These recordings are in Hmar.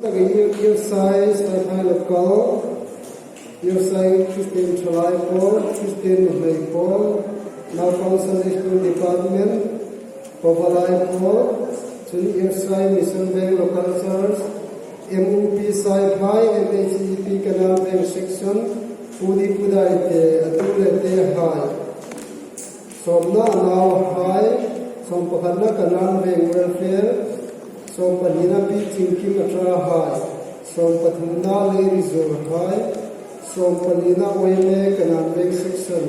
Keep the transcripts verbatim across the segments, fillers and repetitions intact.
Takin Irsai, Saiphai Local, Irsai Christian Thalai Pawl, Christian Nuhmei Pawl, Naupang Sunday School Department, Pavalai Pawl, chun Irsai Mission Veng Local Church, M U P Saiphai, M H E P Canal Veng Section, Pu Di Pu Dai te, a tu le tehai. Sawmna a nauhai, sawmpakhatna Canal Veng Welfare, sawmpahnina Pi Chingkim a ṭahai, sawmpathumna Lei Rizurhai, sawmpalina Oime Canal Veng Section,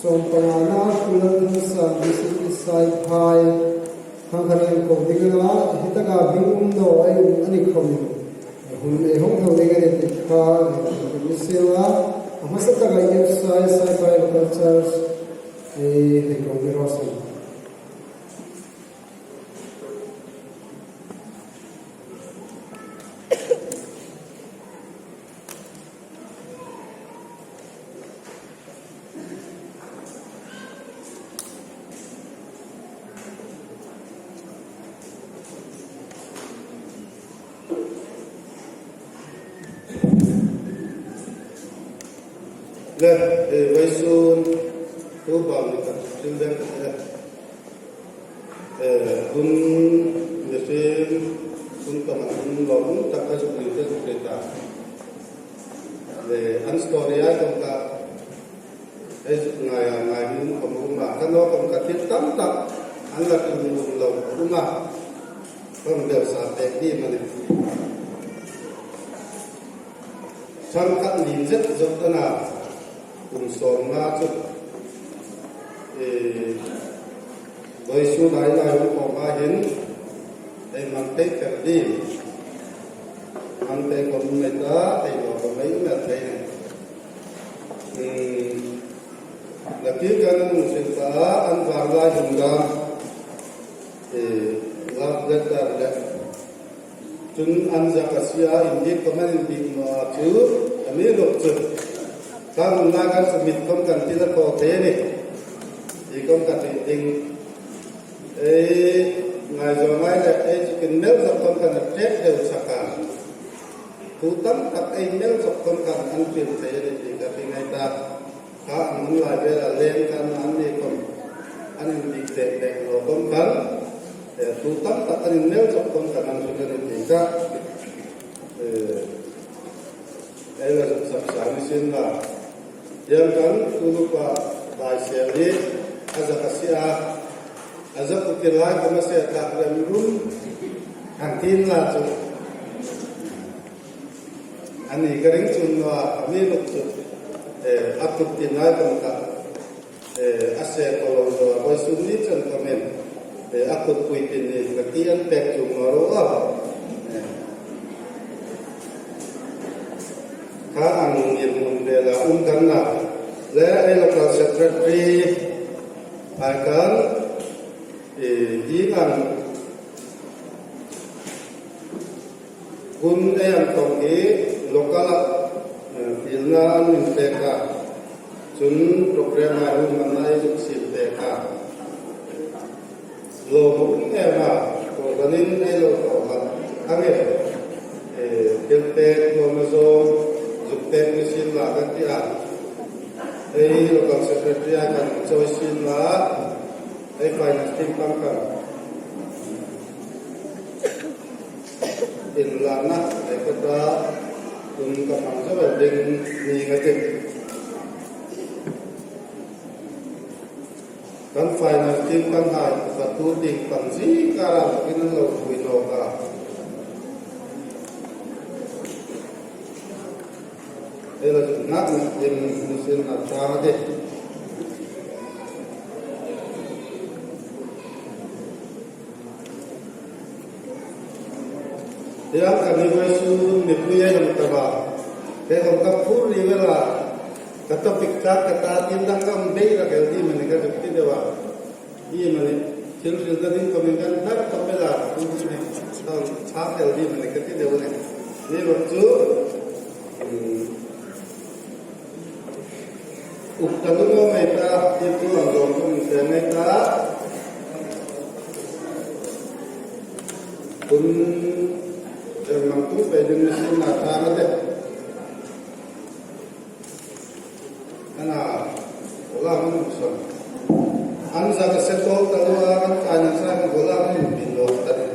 sawmpangana Pu Lalthansam D C P Saiphai, khang khan an ko ding a, hi taka hming um naw ei um a ni khawmin, hun ei hawng tho ding a ni ti kha, mi sela, a hmasa taka Irsai, Saiphai Local Church, ei, ei ko ni raw se. Le, eh, vawisun, tu bang ni ka, tin den ka, eh, eh, hun, mihring, hun ka man hun lo, hun tak ka zuk ni, ka zuk ni ta. Le, an story a, kong ka, Ei, ngai a, ngai hmun khom um a, ka naw khom ka thil tam tak an la tum um lo um a, kan bel sa pek ding a nih. Chang khat ni zet zet a na, kum sawmnga chu, eh, Vawisun lai lai hun khom a hin, ei man thei kher ding. Man thei khom mei ta, ei lo khom mei mei thei. Hmm. Nakie kan hung sin ta, an var lai hun dam. Eh, love letter le. Chun an zak a sia, indik khom an indik naw a chu, a mi lok chu. Ka hung na kan submit khom kan ti la ko te ni. Ei khom ka ti ding. Ei, ngai zo ngai le, ei, chu kin mel zok khom kan a tek deu sak a. Thu tam tak ei mel zok khom kan an pil thei ni ti ka ti ngai ta. Ka an hun lai vel a leng kan an ni khom. An indik tek tek lo khom kan. Eh, thu tam tak an inmel zok khom kan an zuk ni ti ka. Eh, ei la zuk sak sa ni sin la. Hieng kan tu nupa Daisel hi a zak a sia. A zak u ti lai khom a se tak lem rum. Kan tin la chu. Ani ka ring chun naw a, a mi luk chu. Eh, a kut tin lai khom ka. Eh, a se ko lo zo, vawisun ni chun comment. Eh, a kut pui tin ni, ka ti an pek chu ngor u a. Eh. Ka ang ni mun ve la um kan na. Le, ei local secretary, ai kan, eh, di kan, Hun ei an tawng hi local-a, eh, fielna an min pek a. Chun program-a hun manna ei zuk siem pek a. Lo hmu em a, ko kanin ei lo tawng a. Ang e, eh, thil pek nuom a zawng, zuk pek ni sien la ka ti a. Ei local secretary-a kan chawi sien la, ei finance team pang kan. Inlana, ei ka ta, tun ka hmang zo ding ni ka ti. Kan finance team kan hai, ka tu ding kan zi ka ra, in lo pui lo ka. Ei la ngak ngak in ni sien na ta de. Hieng ka ni vawisun mipui ei hang ta ba. Kei hang ka phur ri vela. Ka topic tak ka ta tin dang ka hang bei la kel ding mani ka zuk ti deu a. Hi mani. Thil hrilna ding ka min kan dar ka pe la. Ka hang sa kel ding mani ka ti deu ni. Ni vak chu. Hmm. Ukta tu lo mai ta, ti tu ang zong tu min se mai ta. Kun, eh, mang tu Ding ni sin na ta na de. Ana, ola mun son. An za ka se tol ta lo a, an ka na sa ka ola mun bin lo ta de.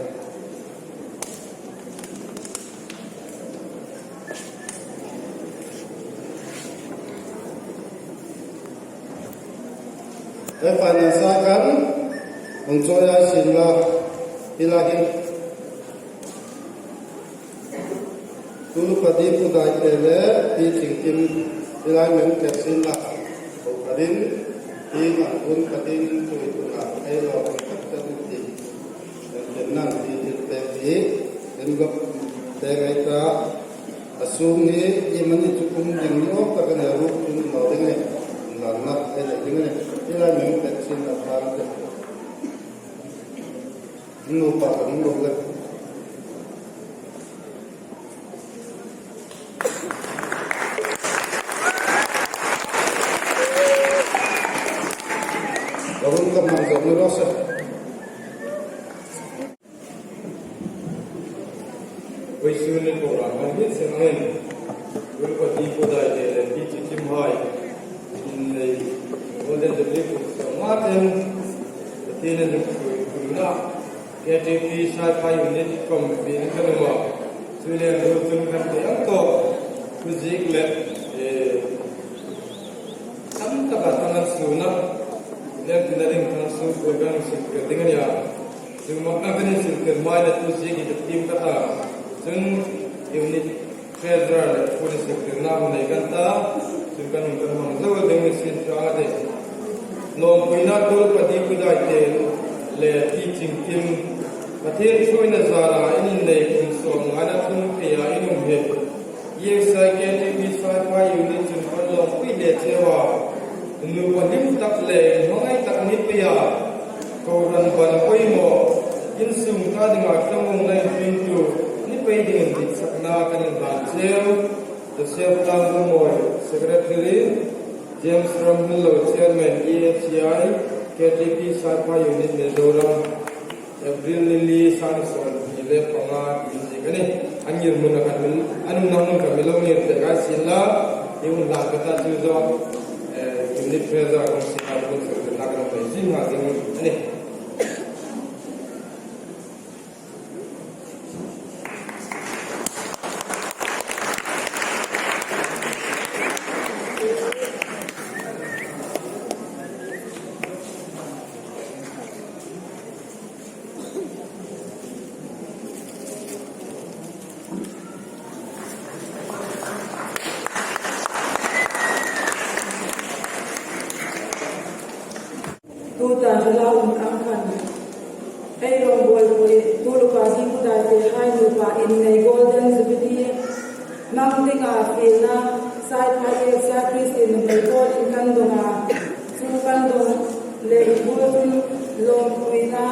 E pa na sa kan, ang choya sin la, ila hin. Tulu padi pu dai te le, ti ching kim, ila men te sin la. Ko kadin, ti ma kun kadin, tu tu la, ai lo, ka ta tu ti. Kan nang ti ti te ti, kan gop te ngai ta. A sung ni, i mani chu kum ding ni ok ta kan ru tun lo ding ni. Lan na, ai le ding ni. Ti la ni ka chin la ta te. Nu pa ka nu le. Ka run ka mang ka nu ro sa. Vawisun ni program kan hmang seng angin, Tulu padi pu dai te le ti chi chim hai. Innei Golden Jubilee kum sawmnga ten, Pathienin zuk hril hril na, K T P Saiphai Unit Committee ni kan um a. Chu le ru chun kan te ang to. Thu ziek le, eh, tam taka thang an su na. Lem tin a ding thang su ko kan su ke ding a nia. Chu mak na kan insil tir mai le tu ziek hi ka tim ka ta. Chun unit treasurer le pu ni sek tir na hun nei kan ta. Chun kan hun kan hmang zo ding ni sin ta de. Lawmpuina Tulu padi pu dai te le ti ching kim. Pathien ṭhuoina zara in innei kum sawmnga na tum ke a in um hi. Ieng sai K T P Saiphai Unit chun kan lawmpui le cheu a. Nupa hlim tak le hmangai tak ni pei a. Kohran ban poimaw, insung ta dinga thlamuongna inhringtu ni pei dingin ditsakna kan inhlan cheu. Joseph Lalmumawi, Secretary, James Ramhillo, Chairman, E H C I, K T P Saiphai Unit, Mizoram. April ni li, sang sawmhni le panga, ti ziek a nih. An ngir hmun a kan mi, an umna hmun kan mi lo ngir pek a sin la, i hun hlan ka ta chu zo, eh, unit treasurer kong sin a, kun sur ka ta kan lo zing ha zing a nih. Tuta hrila um ang khan, ei rawngbawlpui Tulu padi pu dai te hai nupa innei Golden Jubilee hmang dinga fielna Saiphai Executive Christian Nuhmei Bawlin kan dong a, chu kan dong le inbuotin lawmpuina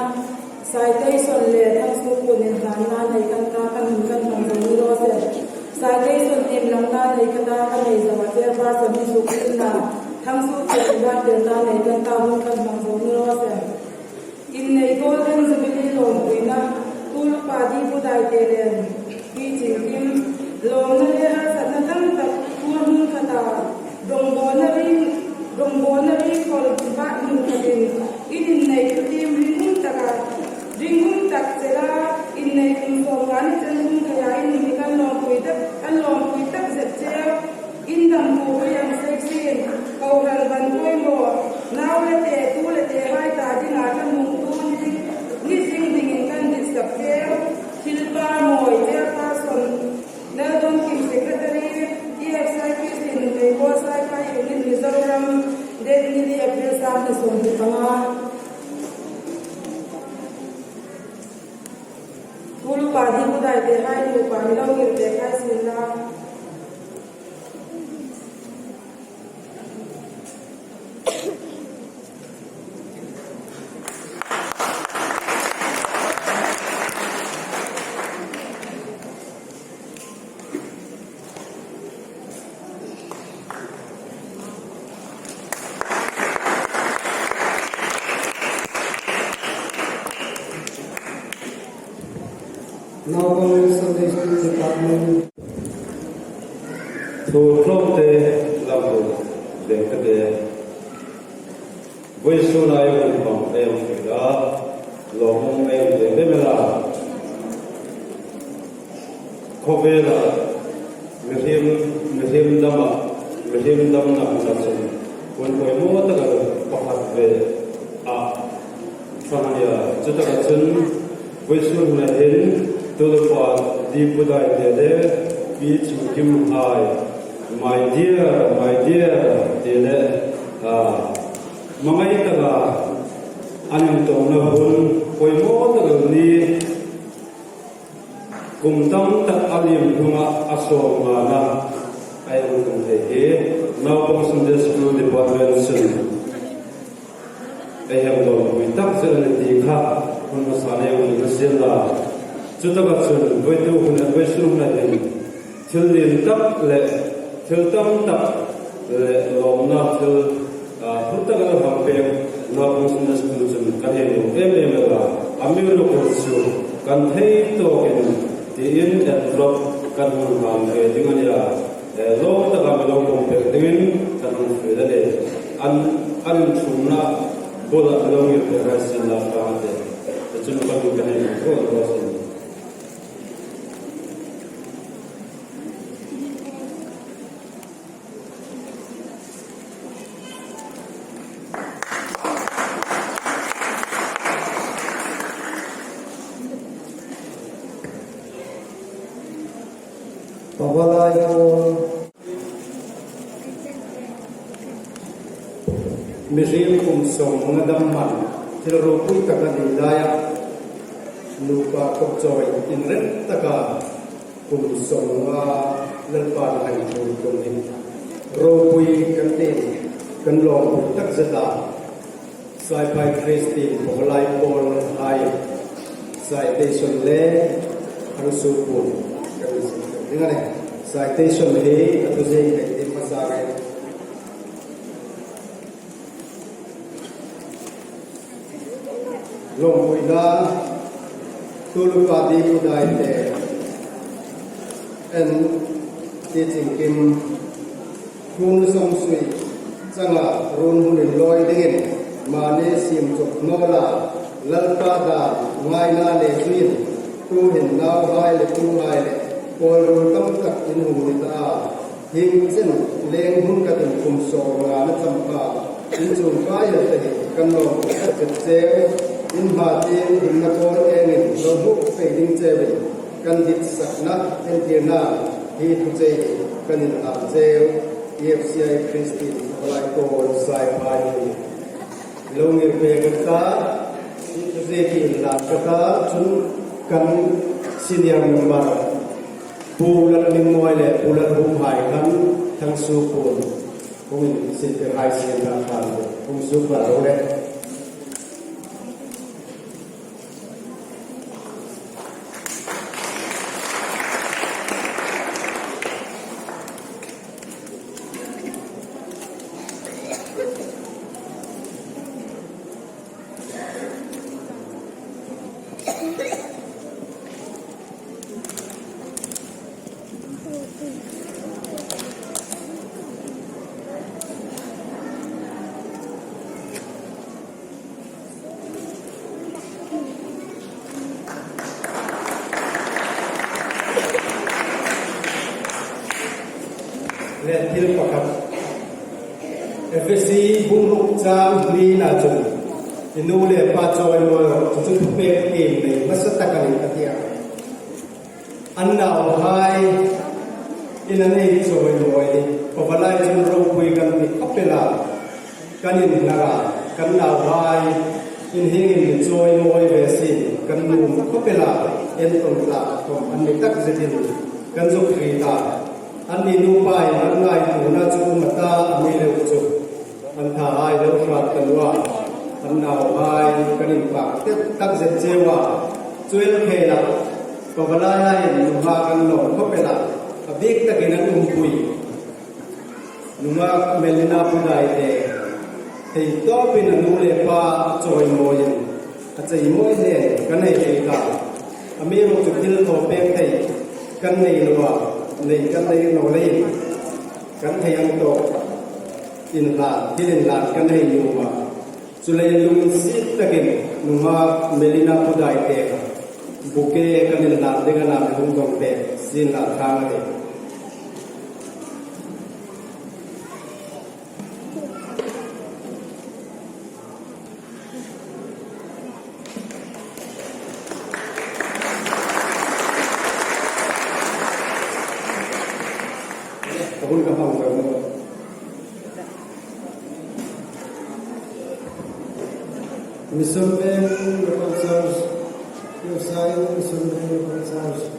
citation le thangsuok puon inhlanna nei kan ta, kan hun kan hmang zo ni raw se. Citation inlangna nei ka ta, ka nei zo a, chairperson ni suk inla thangsuok puon inhlanna nei kan ta, hun kan hmang zo ni raw se. Innei Golden Jubilee lawmpuina, Tulu padi pu dai te le, ti ching kim, lawmna le harsatna tam tak, tuar hmun khat a, rawngbawlna ring, rawngbawlna ring kawl bat hmun khatin, in innei tu tim ringum taka, ringum tak chela, innei kum sawmnga ni chen hmun khaia in mi kan lawmpui tak, kan lawmpui tak zet cheu. In dam tu hui ang sek sin, kohran ban poimaw, nau le te, tu le te hai ta dinga thlamuongtu ni ding, ni ding dingin kan ditsak cheu. Thilpa mawi, chairperson, Naldon Kim Thu tlawmte lam ru deng ka te. Vawisun lai hun hmang em hril a, lawmum em em em a. Khawvela mihriem, mihriem dama, mihriem damna huna chun hun poimaw taka pakhat ve a. Ṭhang a nia, chutaka chun vawisun huna hin Tulupa Dipu Daite le Pi Chingkimhai, "My dear, my dear," ti le, a, hmangai taka an inṭawngna hun poimaw taka ni, kum tam tak a liem hnunga a sawmngana a inṭawng thei hi Naupang Sunday School Department chun ei hemlawmpui tak zet a nih ti kha hun hmasa nei hun ka sien la. Chutaka chun vawitu huna, vawisun huna hin thil lien tak le thil tam tak le lawmna thil, a, thil tak a hang pek Naupang Sunday School chun kan hei lawm em em a. Amiruokchu kan thei tawkin tiin envelope kan hung hang ve ding a nia. Eh, lawm taka mi lo pawm pek dingin kan hung fiel a nih. An, an inchukna bula lo ngir pek hai sien la ka te. Chun kan hung kan hei hung hung hung. Pavalai Paul. Mihriem kum sawmnga dam man thil ropui tak a ni laia, nupa kawp chawi inrem taka kum sawmnga Lalpan a hang ṭhuoi tum hi ropui kan ti, kan lawmpui tak zet a. Saiphai Christian Pavalai Paul hai citation le hang suok puon kan inzuk ding a nih. Citation hi a thu zing nei ding hmasa ngei. Lawmpuina, Tulupa Dipu Daite, N. T. Chingkim, hun sawmsui changa run hun inlawi dingin mani siem chawk naw la, Lalpa dan ngaina le zuiin, tuhin nauhai le tuhai le pawl run tam tak in hung ni ta a. Hieng chen leng hun ka tin kum sawmnga na cham kha, in chung kai el te hi kan lawm tak zet cheu, in hma tieng himna kawl engin lo hmu pei ding cheu in, kan ditsakna entirna hi thu chei hi kan inhlan cheu. E F C I Christian Pavalai Paul Saiphai hi lo ngir pek a ta, hi thu chei hi inhlan ka ta, chun kan senior member Pu Lalhmingmawi le Pu Lalhuphai khan hang suok puon. Hung insiet hai sien na khan hung suok ba lo le. Le thil pakhat. Efesi bung ruk chang hnina chun, i nu le pa chawimawi rawh, chu chu thupek tiem nei hmasa tak a nih a ti a. An nauhai in an ei chawimawi hi, Pavalai chun ropui kan ti khawp el a, kan inhnar a, kan nauhai in hieng hin mi chawimawi ve sien, kan nuom khawp el a, entawn tlak khawm an ni tak zetin kan zuk hriet a. Anni nupa in an ngaituona chu um a ta, amiruokchu an thahai lo hrat ta naw a, an nauhai kan inpak tak zet cheu a. Chu el khela, Pavalai hai nunghak an lawm khawp el a, a bik takin an umpui. Nunghak Melina Pu Daite, thei tawpin a nu le pa chawimawiin, a chawimawi hle kan hei hriet a. Amiruokchu thil thaw pek thei Kan nei naw a, nei kan nei naw leiin kan thei ang tawk inhlan, thil inhlan kan nei nuom a. Chuleiin lunginsiet takin nunghak Melina Pudaite bouquet kan inhlan ding a na, mi hung dong pek sien la thang a nih. Ka hun ka hmang lo. Mission Veng Local Church, Mission Veng Local Church.